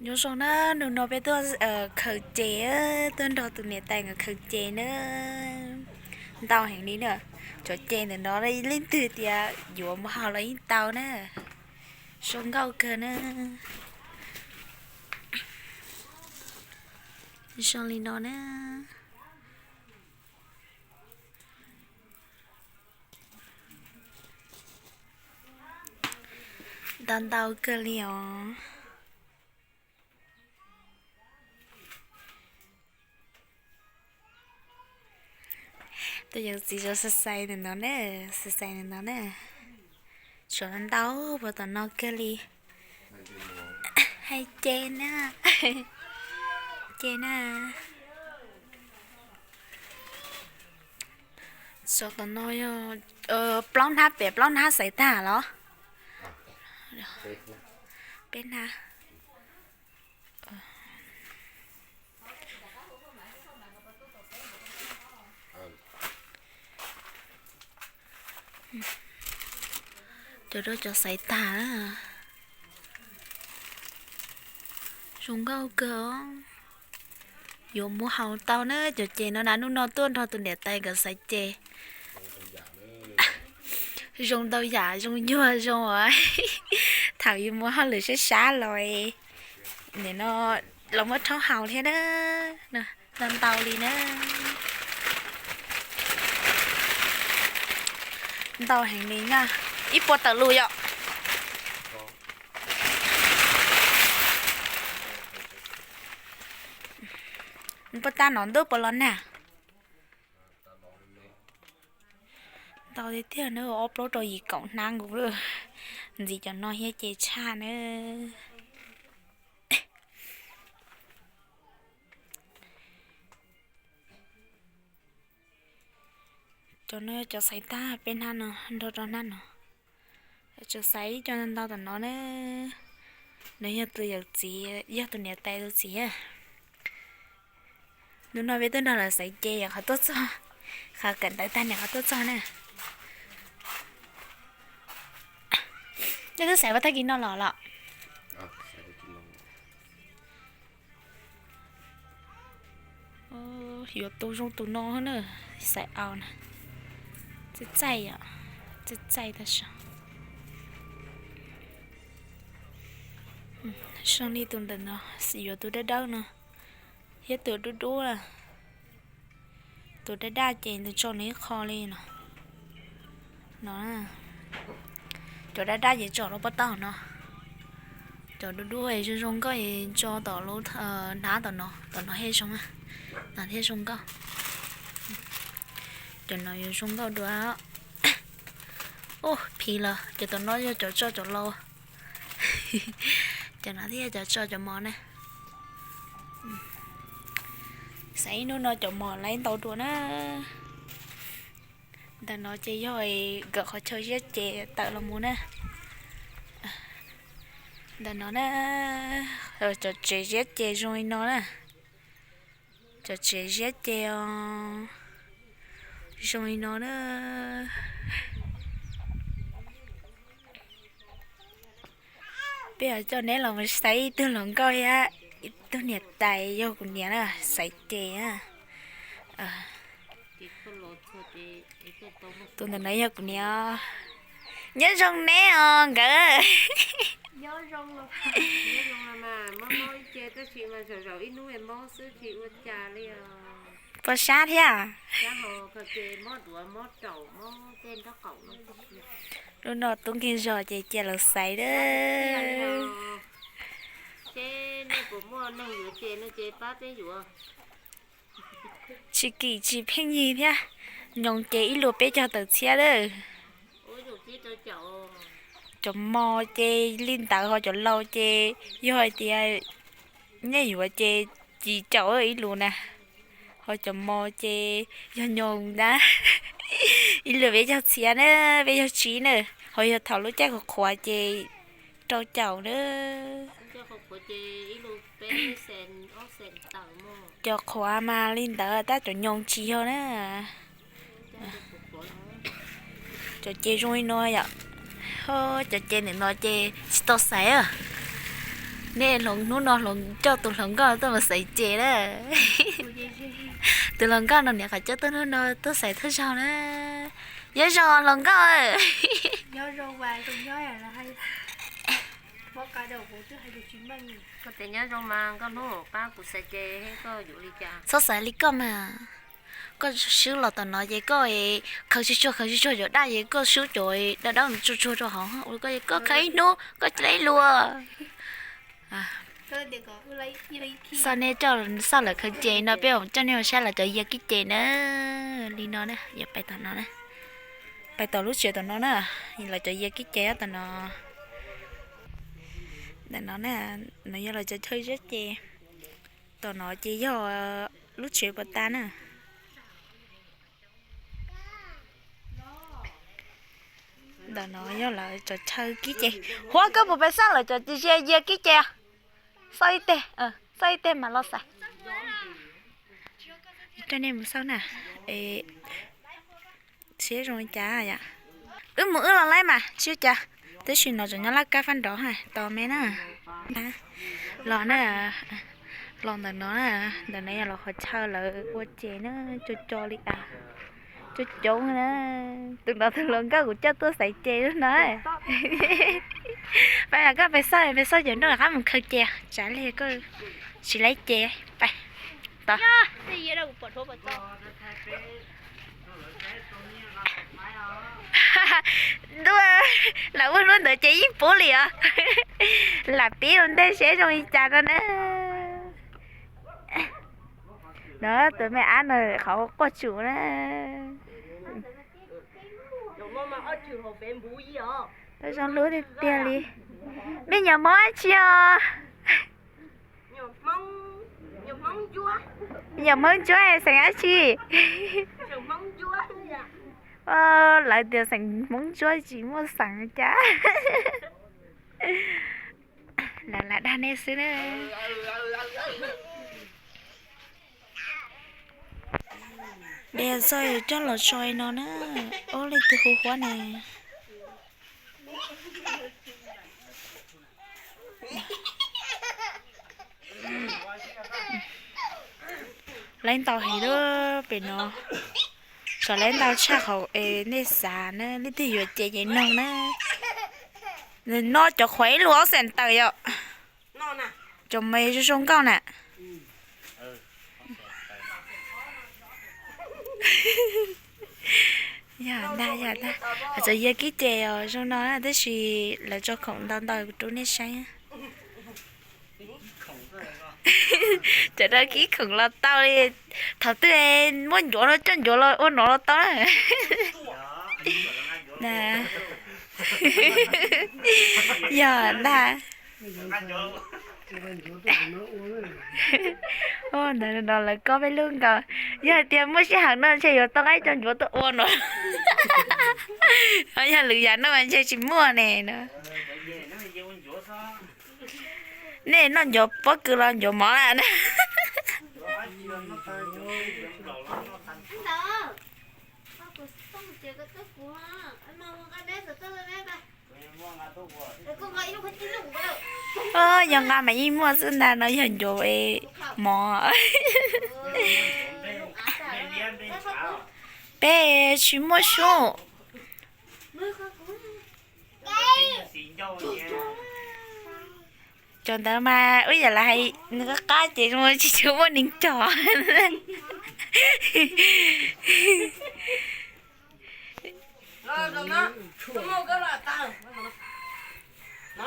Nyob zoo na, hnub no peb tuaj khaws ces, tuaj nrog tus niam tais nkawd khaws ces na. Ntau heev li na, cov ces ntawm no leej twg tias yuav mus haus los yeej tau na. Zoo nkauj kawg na. Zoo li no na. Ntau ntau kawg li os. Tus yawm txiv zov xai xai ntawm no na, xai xai ntawm no na. Tshuav ntau puas tom no kawg li. Hais ces na, ces na. Tshuav tom no yog plaub hnab pem plaub hnab xaiv tag los? Peb hnab. Cov rau cov xaiv tag. Zoo nkauj kawg. Yuav muab haus tau na cov ces no na, hnub no tuaj nrog tus niam tais nkawd xaiv ces. Zoo ntau yam, zoo nyuag zoo. Thaum yus mus hauj lwm sab sab los, nim no los muab rhaub haus thiab na. Ntau ntau li na. Ntau heev li na. Ib puas tawm lus yom. Puas tag no ntuj puas los nag? Ntau tiag tiag na, ob plaub rau yim kaum hnab nkaus. Ntxiv cov no thiab ces tshaj na. Cov no yog cov xaiv tag peb hnab no, nrog rau hnab no. Tsuas xaiv ib co ntau tom no na. No yog tus yawm txiv, yog tus niam tais tus txiv. Hnub no peb tuaj nrog lawv xaiv ces yog qhov tuaj txog, qhov kawm ntawv tag niam qhov tuaj txog na. Nej twb xaiv puas tag kis no los los? Yuav tus zoo tus no na, xaiv au na. Txaij txaij, txaij txaij tag zog. Zoo li tus ntawm no, yuav tus dawb dawb no, thiab tus dub dub na. Tus daj daj ces nws tso nws ib qho li no. No, cov daj daj ces tso rau pob taub hau no. Cov dub dub zoo zoo nkauj es tso tom lub hnab tom no, tom no thiaj zoo, tom thiaj zoo nkauj. Cov no yuav zoo nkauj dua. Ub, phim los cov tom no yog cov tso cov laus. Cov no thiaj yog cov tso cov mos na. Xaiv ib hnub no cov mos lawv ntau dua na. Ntawm no ces yog nkawd qhov chaw ziab ces tawm los mus na. Ntawm no na, cov tsev ziab ces zoo li no na. Cov tsev ziab ces os, zoo li no na. Peb coj neb los mus saib ib tug hluas nkauj thiab ib tug niam tais yog kuv niam na, xaiv ces na. Tus ntawm no yog kuv niam. Nyob zoo neb os nkawd. Puas sab thiab? Lub no tub nkeeg zog ces cia lawv xaiv a. Tsis kim tsis pheej yig thiab. Nyoos ces ib lus peb caug tawm txhiab lawm. Cov mos ces li ntawd, ho cov laus ces yog hais tias nej yuav ces tsis caum ib lus na. Ho cov mos ces yog nyoos ntag, ib lus peb caug txhiab na, peb caug tsib na. Ho yog thaum lub caij qhuav qhuav ces rau caum na. Cov qhuav mas li ntawd tab, cov nyoos tsis yog na. Cov ces zoo li no yom. Cov ces ntawm no ces tsis tau xaiv. Nej hluas hnub no coj tus hluas nkauj tuaj mus xaiv ces na. Tus hluas nkauj no niam qhov coj tuaj hnub no tuaj xaiv thawj zaug na. Nyob zoo hluas nkauj. Koj tias nyob zoo mas nkauj hnub pab kuv xaiv ces koj yuav li cas? Txhob xaiv li koj mas. Koj swb los tom no ces koj khaws tsuag tsuag khaws tsuag tsuag cov daj ces koj swb cov daj daj tsuag tsuag rau hauv ua koj, koj khaws ib hnub koj cia li luag. Xauj nej coj xauj lawv khaws ces no peb coj nej mus saib lawv cov yias kib ces na. Li no na, yuav pais tom no na, pais tom lub tsev tom no na, lawv cov yias kib ces tom no. Ntawm no na, no yog lawv cov chaw ziab ces, tom no ces yog lub tsev puas tas na. Ntawm no yog lawv cov chaw kib ces. Huab, koj puas pais xauj lawv cov yias kib ces? Xauj ib teg, xauj ib teg mas los xaiv. Coj nej mus xauj na, siab zoo li cas yom. Wb mus wb los laib mas tsis ua cas, tab sis no tseem nyob laj kab fab nrov tos me na. Los na, los ntawm no na, ntawm no yog lawv qhov chaw lawv ua ces na, co co li a, coob coob na. Tus no tus hluas nkauj kuv coj tuaj xaiv ces no. Pais, koj pais xauj, pais xauj cov nrooj qab mus khaws ces, tsam li koj tsis laib ces. Pais, tod. Ntuj, lam ua hnub ntawd ces yeej pub li os. Lam pib ua ntej seb zoo li cas no na. No tus me ab no qhov quaj tsum na. Zoo hlub tiag tiag li. Nej nyob Hmoob dab tsi os? Nyob Hmoob Ntsuab, xeem dab tsi? Lawv tias xeem Hmoob Ntsuab tsis muaj xeem cas. Lam lam dag nej xwb na. Des txoj coj los tso no na. Ub, leej twg hu huab ne? Laib ntau heev lawm pem no. Xyov laib ntau tshaj qhov nej xav na, leej twg yuav ces ces nug na. No cov qhuav ib lub ob xees tawm yom. Cov me zoo zoo nkauj na. Yog ntag, yog ntag. Hais txog yias kib ces os zoo no tab sis lawv tso khoom ntau ntau kuv rub nej saib. Cov dab kib khoom los tau li. Thaum twg muab ncuav no coj ncuav los ua no los tau na. Yog ntag. Ntawm no lawv koj peb lub nkaus, yog hais tias muaj sij hawm no ntshe yuav tau qaib coj ncuav tuaj ua no. Yog lwm yam no ntshe tsis muaj ne no. Nej noj ncuav pob kws los ncuav mov na? Yog nqa mas yeej muaj xwb ntag, no yog ncuav mov. Peb tsis muaj sub. Cov ntawd mas ua yam li hais nws qab qab ces tsis tshua muaj neeg cog.